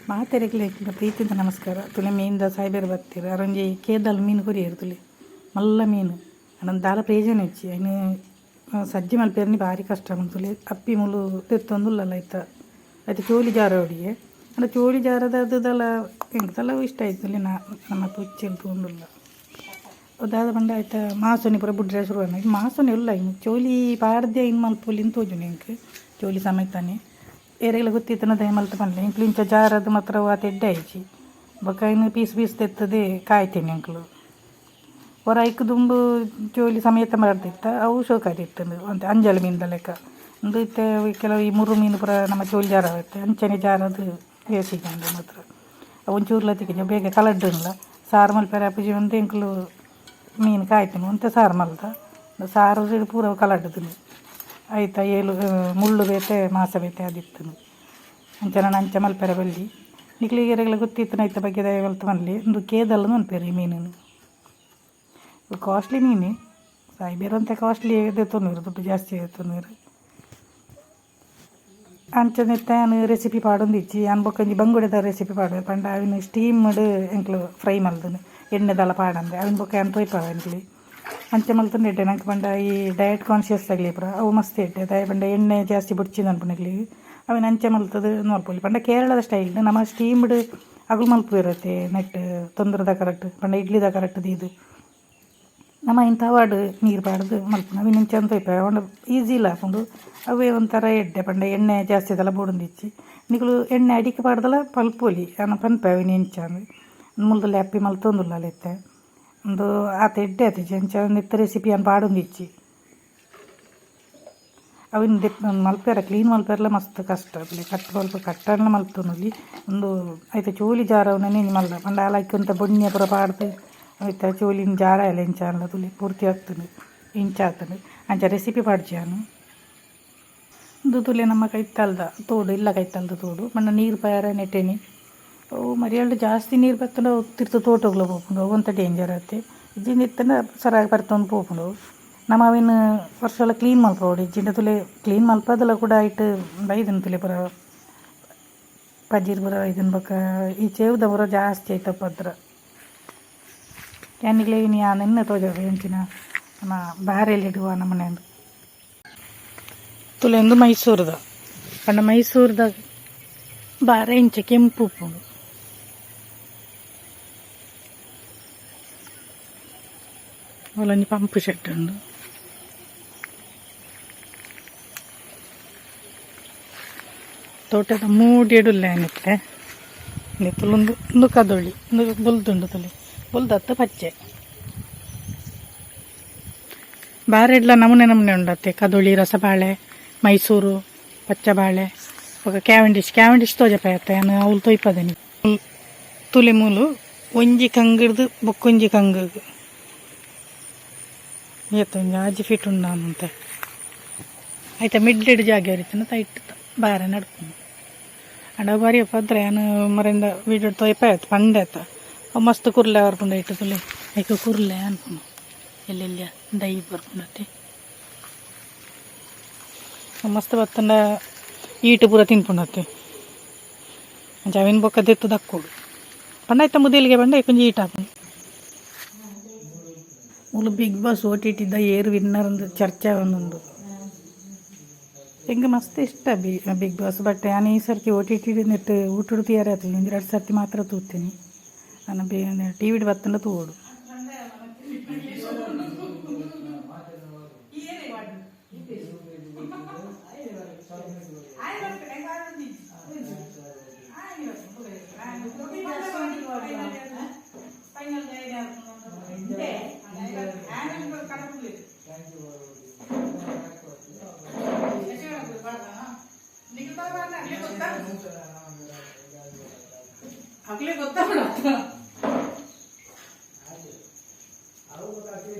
ಮಾತೆರೆಗ್ಲ ಪ್ರೀತಿದ ನಮಸ್ಕಾರ. ತುಲೆ ಮೀನ್ದ ಸಾಯ್ಬೇರ್ ಬತ್ತೀರ್ ಅರೊಂಜಿ ಕೇದಲ್ ಮೀನು ಕೊರಿಯೆರ್ ತುಲೆ ಮಲ್ಲ ಮೀನು ಅಂಡ ದಾಲ ಪ್ರಯೋಜನ ಇಜ್ಜಿ ಐನ್ ಸಜ್ಜಿ ಮಲ್ಪೆರ್ನಿ ಬಾರಿ ಕಷ್ಟ ತುಲೆ ಅಪ್ಪಿ ಮುಲು ದೆತ್ತೊಂದುಲ್ಲಲ್ಲ ಐತ ಐತ ಚೋಲಿ ಜಾರೊಡಿಯೆ ಅಂಡ ಚೋಲಿ ಜಾರದ ದಾಲ ಎಂಕ್ ದಾಲ ಇಷ್ಟ ಆಯ್ತು ನಮ್ಮ ಪುಚ್ಚೆಲ್ ತೂಂಡುಲ್ಲ ದಾದ ಪಂಡ ಐತ ಮಾಸೊನಿ ಪೂರ ಬುಡ್ರೆ ಶುರು ಆಂಡ್ ಮಾಸೊನಿ ಉಲ್ಲ ಇನ್ ಚೋಲಿ ಪಾಡ್ದೆ ಐನ್ ಮಲ್ಪೊಲಿ ತೋಜುಂಡು ಎಂಕ್ ಚೋಲಿ ಸಮೇತನೆ ಏರೆಗ್ಲ ಗೊತ್ತಿತ್ತುಂಡ ದಯ ಮಲ್ತ್ ಪನ್ಲೆ ಎಂಕ್ಲು ಇಂಚ ಜಾರದ್ ಮಾತ್ರ ಆತ್ ಎಡ್ಡೆ ಆಯಿಜಿ ಬೊಕ ಐನ್ ಪೀಸ್ ಪೀಸ್ ದೆತ್ತುದು ಕಾಯ್ತಿನಿ ಎಂಕ್ಲು ಒರ ಐಕ್ ದುಂಬು ಚೋಲಿ ಸಮೇತ ಪಾಡ್ದಿತ್ತ ಅವು ಶೋಕಾದಿತ್ತುಂಡು ಒಂತೆ ಅಂಜಲ್ ಮೀನ್ದ ಲೆಕ ಉಂದು ಇತ್ತೆ ಕೆಲವು ಈ ಮುರು ಮೀನು ಪೂರ ನಮ್ಮ ಚೋಲಿ ಜಾರವತ್ತೆ ಅಂಚನೆ ಜಾರದ್ ಬೇಸಿಗೆ ಮಾತ್ರ ಅವು ಒಂಚೂರ್ಲ ತಿಕ್ಕುಜಿ ಬೇಗ ಕಲಡ್ಡುಂಡ್ಲ ಸಾರು ಮಲ್ಪೆರೆ ಆಪುಜಿ ಪಂದ್ ಎಂಕ್ಲು ಮೀನು ಕಾಯ್ತಿನಿ ಒಂತೆ ಸಾರು ಮಲ್ತ ಸಾರು ಪೂರ ಕಲಡ್ಡುಂಡು ಐತ ಏಲು ಮುಳ್ಳು ಬೇತೆ ಮಾಸ ಬೇತೆ ಆದಿತ್ತುಂಡು ಅಂಚ ನನ ಅಂಚ ಮಲ್ಪೆರೆ ಬಲ್ಲಿ ನಿಕ್ಲೆಗ್ ಏರೆಗ್ಲ ಗೊತ್ತಿತ್ತುಂಡ ಐತ ಬಗ್ಗೆ ದಯ ಮಲ್ತ್ ಪನ್ಲೆ ಉಂದು ಕೇದಲ್ ಪನ್ಪೆರ್ ಈ ಮೀನುನು ಕಾಸ್ಟ್ಲಿ ಮೀನು ಸಾಯ್ಬೇರ್ ಒಂತೆ ಕಾಸ್ಟ್ಲಿ ದೆತ್ತೊನುವೆರ್ ದುಡ್ಡು ಜಾಸ್ತಿ ದೆತ್ತೊನುವೆರ್ ಅಂಚನೆ ಇತ್ತೆ ಯಾನ್ ರೆಸಿಪಿ ಪಾಡೊಂದಿಜ್ಜಿ ಯಾನ್ ಬೊಕ ಒಂಜಿ ಬಂಗುಡೆದ ರೆಸಿಪಿ ಪಾಡುವೆ ಪಂಡ ಅವೆನ್ ಸ್ಟೀಮ್ಡ್ ಎಂಕ್ಲು ಫ್ರೈ ಮಲ್ದುನು ಎಣ್ಣೆದಾಲ ಪಾಡಂದೆ ಅವೆನ್ ಬೊಕ ಯಾನ್ ತೋಯ್ಪಾವೆ ಎಂಕ್ಲೆ ಅಂಚ ಮಲ್ತುಂಡ ಎಡ್ಡೆ ನಂಕ್ ಪಂಡ ಈ ಡಯಟ್ ಕಾನ್ಷಿಯಸ್ ಅಗ್ಲೆ ಪೂರ ಅವು ಮಸ್ತ್ ಎಡ್ಡೆ ದಾಯೆ ಪಂಡ ಎಣ್ಣೆ ಜಾಸ್ತಿ ಬೊಡ್ಚಿ ಪನ್ಪುನಕ್ಲೆಗ್ ಅವೆನ್ ಅಂಚ ಮಲ್ತುದು ಮಲ್ಪೊಲಿ ಪಂಡ ಕೇರಳದ ಸ್ಟೈಲ್ ನಮ ಸ್ಟೀಮ್ಡ್ ಅಗುಲು ಮಲ್ಪುವೆರತೆ ನೆಟ್ ತೊಂದುರುದ ಕರಟ್ ಪಂಡ ಇಡ್ಲಿದ ಕರಟ್ ದೀದ್ ನಮ ಐನ್ ತವಾಡ್ ನೀರು ಪಾಡ್ದು ಮಲ್ಪುನ ಅವೆನ್ ಇಂಚ ತೋಯ್ಪಾವೆ ಆಂಡ ಈಸಿಲ ಆಪುಂಡು ಅವೇ ಒಂಥರ ಎಡ್ಡೆ ಪಂಡ ಎಣ್ಣೆ ಜಾಸ್ತಿ ದಾಲ ಬೋಡೊಂದಿಜ್ಜಿ ನಿಕುಲು ಎಣ್ಣೆ ಅಡಿಕ್ ಪಾಡ್ದಲ ಮಲ್ಪೊಲಿ ಯಾನ್ ಪನ್ಪೆ ಅವೆನ್ ಎಂಚ ಅಂದ್ ಮುಲ್ತಲೆ ಅಪ್ಪಿ ಮಲ್ತೊಂದುಲ್ಲಲ್ ಇತ್ತೆ ಉಂದು ಆತ್ ಎಡ್ಡೆ ಆತಿಜಿ ಅಂಚ ನೆತ್ತ ರೆಸಿಪಿ ಯಾನ್ ಪಾಡೊಂದಿಜ್ಜಿ ಅವೆನ್ ದೆಪ್ ಮಲ್ಪೆರೆ ಕ್ಲೀನ್ ಮಲ್ಪೆರೆಲ ಮಸ್ತ್ ಕಷ್ಟ ಕಟ್ ಮಲ್ಪ ಕಟ್ಟನ್ಲ ಮಲ್ತೊನೊಲಿ ಉಂದು ಐತ ಚೋಲಿ ಜಾರವುನನೆ ಒಂಜಿ ಮಲ್ಲ ಪಂಡ ಆಲ್ ಐಕ್ ಒಂತೆ ಬೊಣ್ಯ ಪೂರ ಪಾಡ್ದ್ ಐತ ಚೋಲಿನ್ ಜಾರಾಯೆಲ ಎಂಚ ಆಂಡಲ ತೂಲೆ ಪೂರ್ತಿ ಆತುಂಡು ಇಂಚ ಆತುಂಡು ಅಂಚ ರೆಸಿಪಿ ಪಾಡ್ಜಿ ಯಾನ್ ಉಂದು ತೂಲೆ ನಮ್ಮ ಕೈತಲ್ದ ತೋಡು ಇಲ್ಲ ಕೈತಲ್ದ ತೋಡು ಪಂಡ ನೀರು ಪೋಯೆರೆ ನೆಟೆನಿ ಅವು ಮರಿಯಲ್ಡ್ ಜಾಸ್ತಿ ನೀರು ಬತ್ತುಂಡ ಅವು ತಿರ್ತ್ ತೋಟೊಗ್ಲ ಪೋಪುಂಡು ಅವು ಒಂತೆ ಡೇಂಜರ್ ಆತೆ ಇಜ್ಜಿಂಡ ಇತ್ತುಂಡ ಸರಾಗ್ ಪರ್ತೊಂದು ಪೋಪುಂಡು ಅವು ನಮ ಅವೆನ್ ವರ್ಷಲ ಕ್ಲೀನ್ ಮಲ್ಪೊಡು ಇಜ್ಜಿಂಡ ತೂಲೆ ಕ್ಲೀನ್ ಮಲ್ಪದಲ ಕೂಡ ಐಟ್ ಬೈದುಂಡು ತೂಲೆ ಪೂರ ಪಜಿರ್ ಪೂರ ಬೈದುಂಡು ಬೊಕ ಈ ಚೇವುದ ಪೂರ ಜಾಸ್ತಿ ಐತ ಉಪದ್ರ ಯಾನ್ ನಿಕ್ಲೆಗ್ ಇನಿ ಯಾನ್ ಎನ್ನ ತೋಜಾವೆ ಎಂಚಿನ ನಮ್ಮ ಬಾರೆಲೆಡ್ ವಾ ನಮೂನೆ ಅಂದ್ ತೂಲೆ ಉಂದು ಮೈಸೂರುದ ಪಂಡ ಮೈಸೂರುದ ಬಾರೆ ಇಂಚ ಕೆಂಪು ಉಪ್ಪುಂಡು ಅವ್ಲೊಂಜಿ ಪಂಪ್ ಶೆಡ್ ಉಂಡು. ತೋಟದ ಮೂಡ್ಯೆಡ್ ಉಲ್ಲೆ ಯಾನ್ ಇತ್ತೆ ಉಂದು ಉಂದು ಕದೊಳಿ ಉಂದು ಬೊಲ್ದುಂಡು ತೂಲೆ ಬೊಲ್ದತ್ತ್ ಪಚ್ಚೆ ಬಾರೆಡ್ಲ ನಮೂನೆ ನಮೂನೆ ಉಂಡತ್ತೆ ಕದೊಳಿ ರಸಬಾಳೆ ಮೈಸೂರು ಪಚ್ಚಬಾಳೆ ಬೊಕ ಕ್ಯಾವೆಂಡಿಶ್ ಕ್ಯಾವೆಂಡಿಶ್ ತೋಜಪಾಯತ್ತೆ ಯಾನ್ ಅವ್ಲು ತೋಯ್ಪದೆನಿ ತೂಲೆ ಮೂಲು ಒಂಜಿ ಕಂಗಿಡ್ದು ಬೊಕ್ಕೊಂಜಿ ಕಂಗುಗು ಏತ್ ಒಂಜಿ ಆಜಿ ಫೀಟ್ ಉಂಡಾಂತೆ ಐತ ಮಿಡ್ಲೆಡ್ ಜಾಗೆ ಒರಿತುಂಡ ಐಟ್ ಬಾರೆ ನಡ್ಪುಂಡು ಆಂಡ ಅವು ಬಾರಿ ಪದ್ರ ಯಾನ್ ಮರಿಂದ ವೀಡಿಯೋ ತೋಯ್ಪಾಯತ್ ಪಂಡೆ ಆತ ಅವು ಮಸ್ತ್ ಕುರ್ಲೆ ಬರ್ಪುಂಡು ಐಟ್ ತೂಲೆ ಐಕ್ ಕುರ್ಲೆ ಅನ್ಪುಂಡು ಎಲ್ಲೆಲ್ಯ ದೈ ಬರ್ಪುಂಡತೆ ಮಸ್ತ್ ಬತ್ತುಂಡ ಈಟ್ ಪೂರ ತಿನ್ಪುಂಡತೆ ಅಂಚ ಅವೆನ್ ಬೊಕ್ಕ ದೆತ್ತ್ ದಕ್ಕೊಡು ಪಂಡ ಐತ ಮುದೆಲ್ಗೆ ಪಂಡ ಐಕೊಂಜಿ ಈಟ್ ಆಪುಂಡು ಮೂಲು ಬಿಗ್ ಬಾಸ್ ಓಟಿಟಿದ ಏರ್ ವಿನ್ನರ್ ಅಂದ್ ಚರ್ಚೆ ಆವೊಂದುಂಡು ಎಂಕ್ ಮಸ್ತ್ ಇಷ್ಟ ಬಿಗ್ ಬಾಸ್ ಬಟ್ ಯಾನ್ ಈ ಸರ್ತಿ ಓಟಿಟಿ ನೆಟ್ ಊಟಡ್ ತೂಯೆರೆ ಆತುಜಿ ಒಂಜಿ ರಡ್ಡ್ ಸರ್ತಿ ಮಾತ್ರ ತೂತಿನಿ ನನ ಟಿವಿಡ್ ಬತ್ತುಂಡ ತೂವೊಡು. ಅಗ್ಲೇ ಗೊತ್ತಾಗಲ್ಲ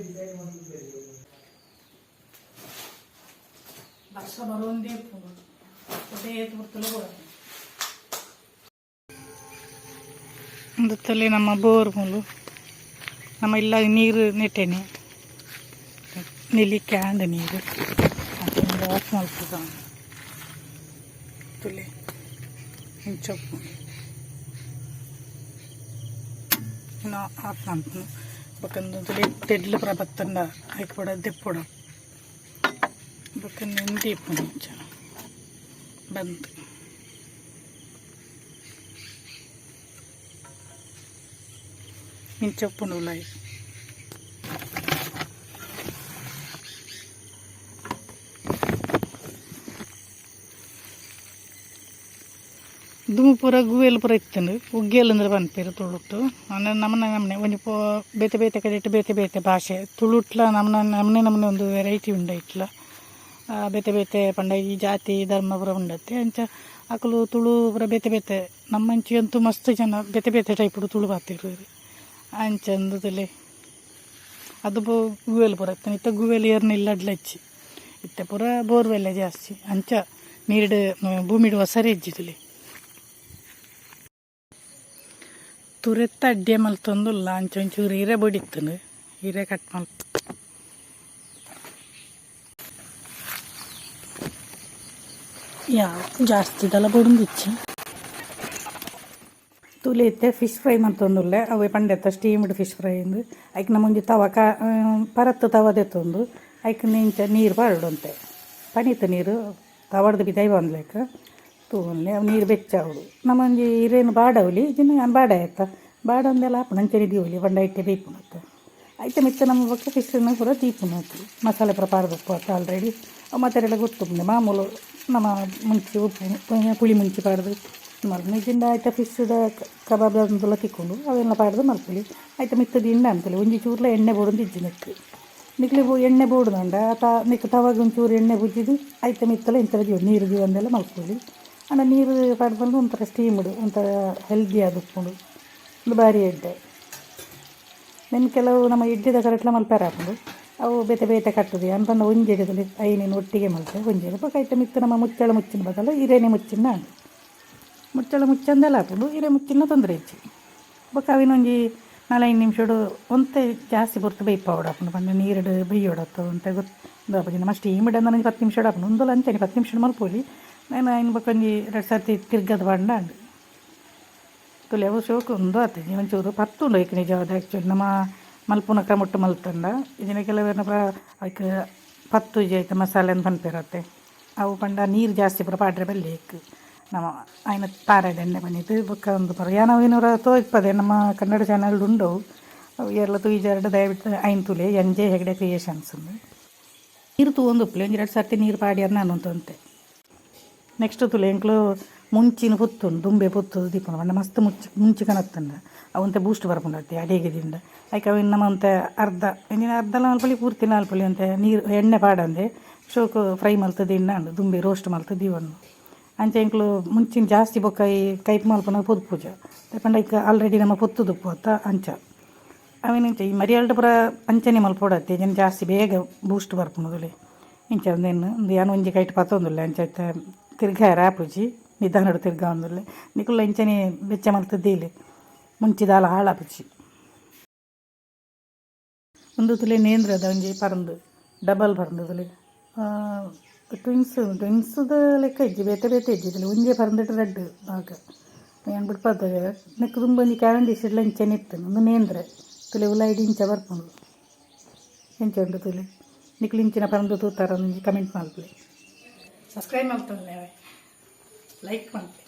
ವರ್ಷ ಬರೋಂದೇ ಅದೇ ತುರ್ತಲು ಉಂದುತ್ತಲೆ ನಮ್ಮ ಬೋರ್ ಮೂಲು ನಮ್ಮ ಇಲ್ಲ ನೀರು ನೆಟ್ಟೆನೆ ನೆಲಿಕ್ಕೆ ಆಂಡ ನೀರು ಆಫ್ ಮಲ್ಪುದ ತುಲೆ ಇಂಚ ಉಪ್ಪುಂಡು. ಇನ್ನು ಆಫ್ ಮನ್ಪುನು ಬೊಕ್ಕ ತುಲೆ ತೆಡ್ಲು ಪೂರ ಬತ್ತಂಡ ಐಕ್ ಪೂರ ದೆಪ್ಪೊಡು ಬೊಕ್ಕ ದೀಪುನು ಇಂಚ ಬಂತು. ಇಂಚ ಉಪ್ಪುಂಡು ಉಲಾಯಿ. ದುಂಬು ಪೂರ ಗುವೆಲ್ ಪೂರ ಇತ್ತುಂಡು, ಉಗ್ಗೆಲ್ ಅಂದ್ರೆ ಪನ್ಪೆರ್ ತುಳುಟ್ಟು. ಅಂಡ ನಮನ ನಮನೆ ಒಂಜಿ ಪೋ ಬೇತೆ ಬೇತೆ ಕಡೆಟ್ ಬೇತೆ ಬೇತೆ ಭಾಷೆ ತುಳುಟ್ಲ ನಮನ ನಮನೆ ನಮನೆ ಒಂದು ವೆರೈಟಿ ಉಂಡು ಐಟ್ಲ. ಬೇತೆ ಬೇತೆ ಪಂಡ ಈ ಜಾತಿ ಧರ್ಮ ಪೂರ ಉಂಡತ್ತೆ. ಅಂಚ ಅಕುಲು ತುಳು ಪೂರ ಬೇತೆ ಬೇತೆ, ನಮ್ಮಂಚಿ ಅಂತೂ ಮಸ್ತ್ ಜನ ಬೇತೆ ಬೇತೆ ಟೈಪುಡು ತುಳು ಪಾತೆರುವೆರ್. ಅಂಚ ಅಂದದಲೆ ಅದು ಗುವೆಲ್ ಪೂರ ಇತ್ತುಂಡು. ಇತ್ತೆ ಗುವೆಲ್ ಏರ್ನ ಇಲ್ಲಡ್ಲ ಇಜ್ಜಿ, ಇತ್ತೆ ಪೂರ ಬೋರ್ವೆಲ್ಲ ಜಾಸ್ತಿ. ಅಂಚ ನೀರ್ಡ್ ಭೂಮಿಡ್ ಒಸರೆ ಇಜ್ಜಿ ತುಲೆ. ತುರೆತ್ತ ಅಡ್ಡೆ ಮಲ್ತೊಂದುಲ್ಲ. ಅಂಚ ಒಂಚೂರು ಇರೆ ಬೊಡಿತ್ತುಂಡು, ಇರೆ ಕಟ್ ಮಲ್ತ್ ಯಾ ಜಾಸ್ತಿ ದಲ ಬೊಡೊಂದಿಜ್ಜಿ. ತುಲೆ ಇತ್ತೆ ಫಿಶ್ ಫ್ರೈ ಮಲ್ತೊಂದುಲ್ಲೆ. ಅವೆ ಪಂಡೆತ್ತ steamed fish fry ಇಂದು. ಐಕ್ ನಮ ಒಂಜಿ ತವ ಕ ಪರತ್ತು ತವ ದೆತ್ತೊಂದು ಐಕ್ ಇಂಚ ನೀರು ಪಾಡೊಡು. ಪನಿತ ನೀರು ತವಡ್ದು ಪಿದಾಯಿ ಬಂದ್ಲೆಕ್ಕ ತೂವೊನ್ಲೆ. ಅವು ನೀರು ಬೆಚ್ಚಾವೊಡು. ನಮ ಒಂಜಿ ಇರೇನು ಬಾಡವಲಿ ಇಜ್ಜಿಂಡ ಯಾನ್ ಬಾಡಾಯತ್ತ ಬಾಡೊಂದೆಲ್ಲ ಆಪುಂಡು. ಅಂಚನೆ ದೀವೊಲಿ ಪಂಡ ಐಟೆ ಬೇಯ್ಪುಂಡು. ಐತ ಮಿತ್ತ್ ನಮ ಬೊಕ್ಕ ಫಿಶ್ನ ಪೂರ ದೀಪುನು. ಮಸಾಲೆ ಪೂರ ಪಾಡ್ದು ಉಪ್ಪು ಆಲ್ರೆಡಿ, ಅವು ಮಾತೆರೆಲ ಗೊತ್ತುಂಡು. ಮಾಮೂಲು ನಮ ಮುಂಚಿ ಉಪ್ಪು ಪುಳಿ ಮುಂಚಿ ಪಾಡ್ದು ಮಲ್ಪುನು. ಇಜ್ಜಿಂಡ ಐತ ಫಿಶ್ದ ಕಬಾಬ್ ಅಂದುಲ ತಿಕ್ಕುಂಡು, ಅವೆಲ್ಲ ಪಾಡ್ದು ಮಲ್ಪೊಲಿ. ಐತ ಮಿತ್ತ್ ದಿಂಡ ಅಂತಲೆ ಒಂಜಿ ಚೂರ್ಲ ಎಣ್ಣೆ ಬೋಡೊಂದು ಇಜ್ಜಿ ನೆಕ್ಕ್. ನಿಕ್ಲೆ ಎಣ್ಣೆ ಬೋಡುದಂಡ ತ ನಿಕ್ಕ್ ತವಗ್ ಒಂಚೂರು ಎಣ್ಣೆ ಪೂಜಿದ್ ಐತ ಮಿತ್ತಲ ಇಂಚ ದೀವೊಡು, ನೀರು ದೀವೊಂದೆಲ್ಲ ಮಲ್ಪೊಲಿ. ಆಂಡ ನೀರು ಪಾಡ್ದು ಒಂಥರ ಸ್ಟೀಮ್ಡ್ ಒಂಥರ ಹೆಲ್ದಿ ಆದುಪ್ಪುಂಡು. ಉಂದು ಬಾರಿ ಎಡ್ಡೆ. ನೆನ್ ಕೆಲವು ನಮ್ಮ ಇಡ್ಲಿದ ಕರೆಟ್ಲ ಮಲ್ಪೆರೆ ಆಪುಂಡು. ಅವು ಬೇತೆ ಬೇತೆ ಕಟ್ಟುದು. ಯಾನ್ ಪಂಡ ಒಂಜಿ ಎಡ್ಡೆದಲ್ಲಿ ಐನೆನ್ ಒಟ್ಟಿಗೆ ಮಲ್ತೆ ಒಂಜಿ. ಬೊಕ ಐತ ಮಿತ್ತ್ ನಮ್ಮ ಮುಚ್ಚಳ ಮುಚ್ಚಿನ ಬದಲು ಇರೆನೆ ಮುಚ್ಚಿನ ಆಂಡ್. ಮುಚ್ಚಳ ಮುಚ್ಚಂದೆಲ ಆಪುಂಡು, ಇರೆ ಮುಚ್ಚಿನ ತೊಂದರೆ ಇಜ್ಜಿ. ಬೊಕ ಅವೆನ್ ಒಂಜಿ ನಾಲೈನ್ ನಿಮಿಷಡು ಒಂತೆ ಜಾಸ್ತಿ ಪೊರ್ತು ಬೇಯ್ಪಾವೊಡು ಆಪುಂಡು. ಪಂಡ ನೀರುಡು ಬೇಯ್ಯೋಡತ್ತ ಒಂತೆ ಗೊತ್ತು ಆಪುಜಿ. ನಮ್ಮ ಸ್ಟೀಮ್ಡ್ ಒಂಜಿ 10 ನಿಮಿಷಡ್ ಆಪುಂಡು. ಉಂದುಲ ಅಂಚನೆ 10 ನಿಮಿಷಡ್ ಮಲ್ಪೊಲಿ. ನಾನು ಐನ್ ಬೊಕ ಒಂಜಿ ರಡ್ಡ್ ಸರ್ತಿ ತಿರ್ಗದ್ ಪಾಡ್ಂಡ ಆಂಡ್. ತುಲೆ ಅವು ಶೋಕು ಉಂದು ಆತೆ ಒಂಚೂರು ಪತ್ತುಂಡು ಐಕ್ ನಿಜವಾದ. ಆ್ಯಕ್ಚುಲಿ ನಮ್ಮ ಮಲ್ಪುನ ಕ್ರಮೊಟ್ಟು ಮಲ್ತಂಡ ಇಜಿಂಡ ಕೆಲವೆರ್ನ ಪೂರ ಐಕ್ ಪತ್ತುಜಿ ಐತ ಮಸಾಲೆ ಅಂದ್ ಪನ್ಪೆರತ್ತೆ. ಅವು ಪಂಡ ನೀರು ಜಾಸ್ತಿ ಪೂರ ಪಾಡ್ರೆ ಬಲ್ಲಿ ಐಕ್. ನಮ ಐನ ತಾರಾಯ್ದ ಎಣ್ಣೆ ಪನೀತ್ ಬೊಕ್ಕ ಉಂದು ಪೂರ ಯಾನ್ ಅವು ಒರ ತೋಜ್ಪದೆ. ನಮ್ಮ ಕನ್ನಡ ಚಾನಲ್ ಉಂಡು, ಅವು ಏರ್ಲ ತೂಯಿಜಾರ್ಡ ದಯವಿಟ್ಟು ಐನ್ ತೂಲೆ, N J Hegde creations. ನೀರು ತೂವೊಂದುಪ್ಪುಲೆ, ಒಂಜಿ ರಡ್ಡ್ ಸರ್ತಿ ನೀರು ಪಾಡ್ಯರ್ ನಾನು ಒಂತೆ. ನೆಕ್ಸ್ಟ್ ತುಲೆ ಎಂಕ್ಲು ಮುಂಚಿನ ಪೊತ್ತುಂಡು, ದುಂಬೆ ಪೊತ್ತುದು ದೀಪುಂಡು. ಪಂಡ ಮಸ್ತ್ ಮುಚ್ಚಿ ಮುಂಚಿ ಕನತ್ತುಂಡ ಅವು ಒಂತೆ ಬೂಸ್ಟ್ ಬರ್ಪುಂಡು ಅತ್ತೆ ಅಡಿಗೆ ದಿಂಡ. ಐಕ್ ಅವಿನ ನಮ ಒಂತೆ ಅರ್ಧ ಇಂಜಿನ ಅರ್ಧ ಮಲ್ಪೊಲಿ, ಪೂರ್ತಿ ಮಲ್ಪೊಲಿ. ಒಂತೆ ನೀರು ಎಣ್ಣೆ ಪಾಡಂದೆ ಶೋಕು ಫ್ರೈ ಮಲ್ತ್ ದಿಂಡ ದುಂಬೆ ರೋಸ್ಟ್ ಮಲ್ತ್ ದೀವೊಂಡು. ಅಂಚ ಎಂಕ್ಲು ಮುಂಚಿನ ಜಾಸ್ತಿ ಬೊಕ್ಕ ಈ ಕೈಪು ಮಲ್ಪುನ ಪೊದ್ಪುಜ. ಪಂಡ ಐಕ್ ಆಲ್ರೆಡಿ ನಮ್ಮ ಪೊತ್ತುದುಪ್ಪು ಅತ್ತ. ಅಂಚ ಅವಿನ ಇಂಚ ಈ ಮರಿಯಾಲ್ಡ್ ಪೂರ ಅಂಚನೆ ಮಲ್ಪೊಡತ್ತೆ ಜನ ಜಾಸ್ತಿ ಬೇಗ ಬೂಸ್ಟ್ ಬರ್ಪುಂಡು. ಇಂಚ ಒಂದೆನ್ ಉಂದು ಯಾನ್ ಒಂಜಿ ಕೈಟ್ ಪತ್ತೊಂದುಲ್ಲೆ, ಅಂಚ ಐತ ತಿರ್ಗಾಯೆರೆ ಆಪುಜಿ, ನಿಧಾನಡ್ ತಿರ್ಗಾವೊಂದುಲ್ಲೆ. ನಿಕುಲು ಇಂಚನೆ ಬೆಚ್ಚ ಮಲ್ತ್ ದೀಲೆ, ಮುಂಚಿ ದಾಲ ಹಾಳಾಪುಜಿ. ಉಂದು ತುಲೆ ನೇಂದ್ರದ ಒಂಜಿ ಪರಂದು, ಡಬಲ್ ಪರಂದು ತುಲೆ. ಟ್ವಿನ್ಸ್ ಟ್ವಿನ್ಸ್ದ ಲೆಕ್ಕ ಇಜ್ಜಿ, ಬೇತೆ ಬೇತೆ ಇಜ್ಜಿ ತುಲೆ. ಒಂಜೇ ಪರಂದಿಟ್ಟು ರಡ್ಡ್ ಭಾಗ. ಯಾನ್ ಬುಡ್ಪದ ನೆಕ್ಕ್ ದುಂಬು ಒಂಜಿ ಕ್ಯಾವೆಂಡಿಶ್ ಡ್ಲ ಇಂಚನೆ ಇತ್ತು. ಉಂದು ನೇಂದ್ರೆ ತುಲೆ, ಉಲಾಯಿಡ್ ಇಂಚ ಬರ್ಪುಂಡು. ಎಂಚ ಉಂಡು ತುಲೆ. ನಿಕುಲು ಇಂಚಿನ ಪರಂದು ತೂತಾರ ಒಂಜಿ ಕಮೆಂಟ್ ಮಲ್ಪುಲೆ. ಸಬ್ಸ್ಕ್ರೈಬ್ ಮಲ್ತೊನ್ಲೆ, ಲೈಕ್ ಮಲ್ಪುಲೆ.